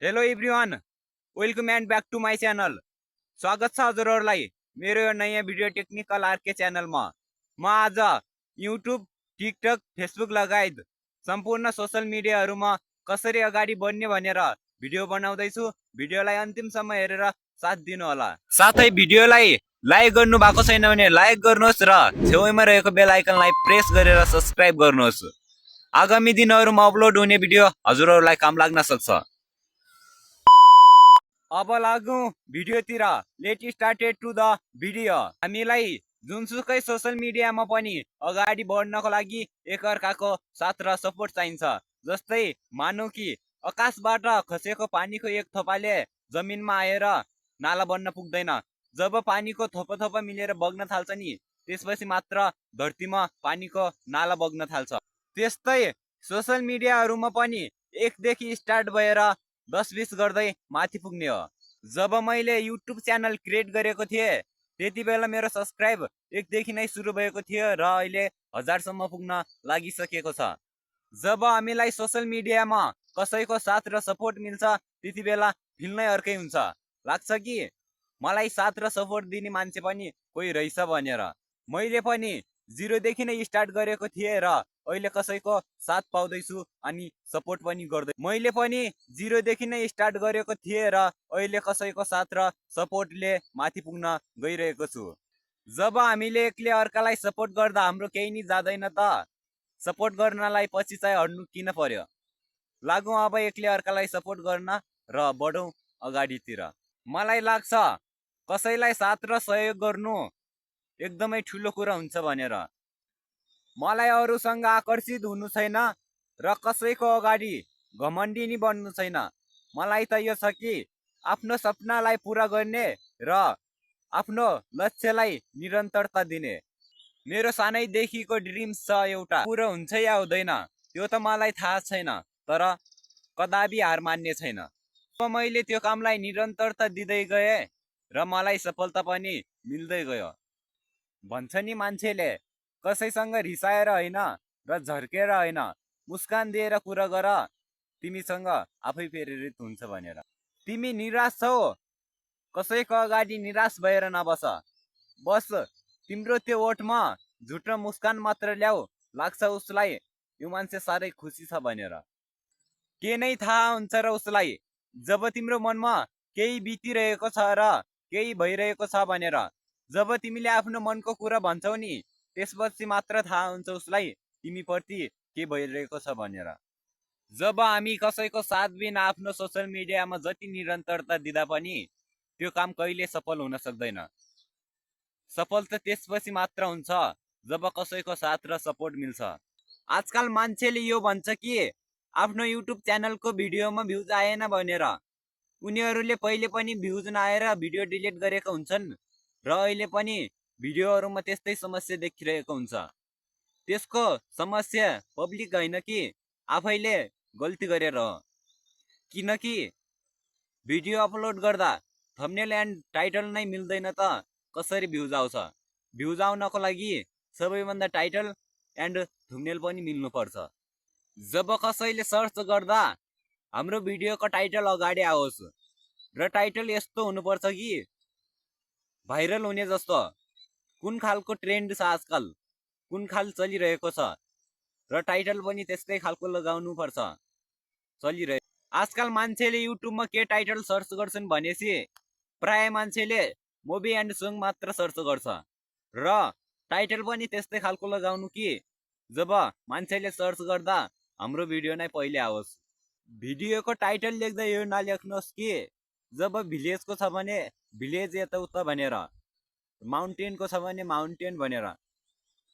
Hello everyone, welcome and back to my channel. स्वागत छ हजुरहरूलाई मेरो यो नयाँ भिडियो टेक्निकल आरके च्यानलमा। म आज युट्युब, टिकटक, फेसबुक लगायत सम्पूर्ण सोशल मिडियाहरूमा कसरी अगाडि बढ्ने भनेर भिडियो बनाउँदैछु। भिडियोलाई अन्तिमसम्म हेरेर साथ दिनु होला। साथै भिडियोलाई लाइक गर्नु भएको छैन भने लाइक गर्नुहोस् र छेउमा रहेको बेल आइकनलाई प्रेस गरेर सब्स्क्राइब गर्नुहोस्। आगामी दिनहरूमा अपलोड हुने भिडियो हजुरहरूलाई काम लाग्न सक्छ। अब लागौं भिडियोतिर। Let started to the video. हामीलाई जुनसुकै सोशल मिडियामा पनि अगाडि बढ्नको लागि एकअर्काको साथ र सपोर्ट चाहिन्छ। जस्तै मानौ कि आकाशबाट खसेको पानीको एक थोपाले जमिनमा आएर नाला बन्न पुग्दैन। जब पानीको थोपा थोपा मिलेर बग्न थाल्छ नि, त्यसपछि मात्र धरतीमा पानीको नाला बग्न थाल्छ। त्यस्तै सोशल मिडियाहरूमा पनि एकदेखि स्टार्ट भएर 10-20 गर्दै माथि पुग्ने हो। जब मैले युट्युब च्यानल क्रिएट गरेको थिएँ त्यति बेला मेरो सब्स्क्राइब 1 नै सुरु भएको थियो र अहिले 1000 सम्म पुग्न लागिसकेको छ। जब हामीलाई सोशल मिडियामा कसैको साथ र सपोर्ट मिल्छ त्यति बेला फिल नै अर्कै हुन्छ। लाग्छ कि मलाई साथ र सपोर्ट दिने मान्छे पनि कोही रहेछ भनेर। मैले पनि 0 देखि नै स्टार्ट गरेको थिएँ र अहिले कसैको साथ पाउँदैछु अनि सपोर्ट पनि गर्दै। मैले पनि 0 देखि नै स्टार्ट गरेको थिएँ र अहिले कसैको साथ र सपोर्टले माथि पुग्न गइरहेको छु। जब हामीले एकले अर्कालाई सपोर्ट गर्दा हाम्रो केही नि जाँदैन त सपोर्ट गर्नलाई पछि चाहिँ हट्नु किन पर्यो। लागौं अब एकले अर्कालाई सपोर्ट गर्न र बढौं अगाडितिर। मलाई लाग्छ कसैलाई साथ र सहयोग गर्नु एकदमै ठुलो कुरा हुन्छ भनेर। मलाई अरूसँग आकर्षित हुनु छैन र कसैको अगाडि घमण्डी नि बन्नु छैन। मलाई त यो छ कि आफ्नो सपनालाई पुरा गर्ने र आफ्नो लक्ष्यलाई निरन्तरता दिने। मेरो सानैदेखिको ड्रिम्स छ एउटा, पुरा हुन्छ या हुँदैन त्यो त मलाई थाहा छैन, तर कदापि हार मान्ने छैन। अब मैले त्यो कामलाई निरन्तरता दिँदै गए र मलाई सफलता पनि मिल्दै गयो। भन्छ नि मान्छेले, कसैसँग रिसाएर होइन र झर्केर होइन, मुस्कान दिएर कुरा गर, तिमीसँग आफै प्रेरित हुन्छ भनेर। तिमी निराश छौ, कसैको अगाडि निराश भएर नबस। बस तिम्रो त्यो ओठमा झुट र मुस्कान मात्र ल्याऊ, लाग्छ उसलाई यो मान्छे साह्रै खुसी छ भनेर। के नै थाहा हुन्छ र उसलाई जब तिम्रो मनमा केही बितिरहेको छ र केही भइरहेको छ भनेर। जब तिमीले आफ्नो मनको कुरा भन्छौ नि, त्यसपछि मात्र थाहा हुन्छ उसलाई तिमीप्रति के भइरहेको छ भनेर। जब हामी कसैको साथ बिना आफ्नो सोशल मिडियामा जति निरन्तरता दिँदा पनि त्यो काम कहिले सफल हुन सक्दैन। सफल त त्यसपछि मात्र हुन्छ जब कसैको साथ र सपोर्ट मिल्छ। आजकल मान्छेले यो भन्छ कि आफ्नो युट्युब च्यानलको भिडियोमा भ्युज आएन भनेर। उनीहरूले पहिले पनि भ्युज नआएर भिडियो डिलिट गरेका हुन्छन् र अहिले पनि भिडियोहरूमा त्यस्तै समस्या देखिरहेको हुन्छ। त्यसको समस्या पब्लिक होइन कि आफैले गल्ती गरेर हो। किनकि भिडियो अपलोड गर्दा थम्बनेल एन्ड टाइटल नै मिल्दैन त कसरी भ्युज आउँछ। भ्युज आउनको लागि सबैभन्दा टाइटल एन्ड थम्बनेल पनि मिल्नुपर्छ। जब कसैले सर्च गर्दा हाम्रो भिडियोको टाइटल अगाडि आओस् र टाइटल यस्तो हुनुपर्छ कि भाइरल हुने जस्तो, कुन खालको ट्रेन्ड छ आजकल, कुन खाल चलिरहेको छ र टाइटल पनि त्यस्तै खालको लगाउनु पर्छ चलिरहेको। आजकल मान्छेले युट्युबमा के टाइटल सर्च गर्छन् भनेपछि प्राय मान्छेले मुभी एन्ड सङ मात्र सर्च गर्छ र टाइटल पनि त्यस्तै खालको लगाउनु कि जब मान्छेले सर्च गर्दा हाम्रो भिडियो नै पहिले आओस्। भिडियोको टाइटल लेख्दा यो नलेख्नुहोस् कि जब भिलेजको छ भने भिलेज यताउता भनेर, माउन्टेनको छ भने माउन्टेन भनेर।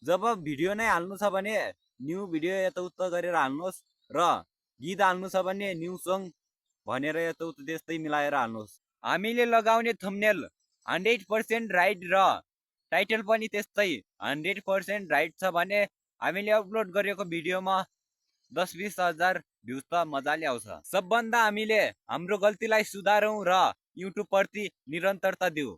जब भिडियो नै हाल्नु छ भने न्यू भिडियो यताउता गरेर हाल्नुहोस् र गीत हाल्नु छ भने न्यू सङ भनेर यताउता त्यस्तै मिलाएर हाल्नुहोस्। हामीले लगाउने थम्बनेल 100% राइट र टाइटल पनि त्यस्तै 100% राइट छ भने हामीले अपलोड गरेको भिडियोमा 10-20 हजार भ्युज त मजाले आउँछ। सबभन्दा हामीले हाम्रो गल्तीलाई सुधारौं र युट्युब प्रति निरन्तरता दिऊ।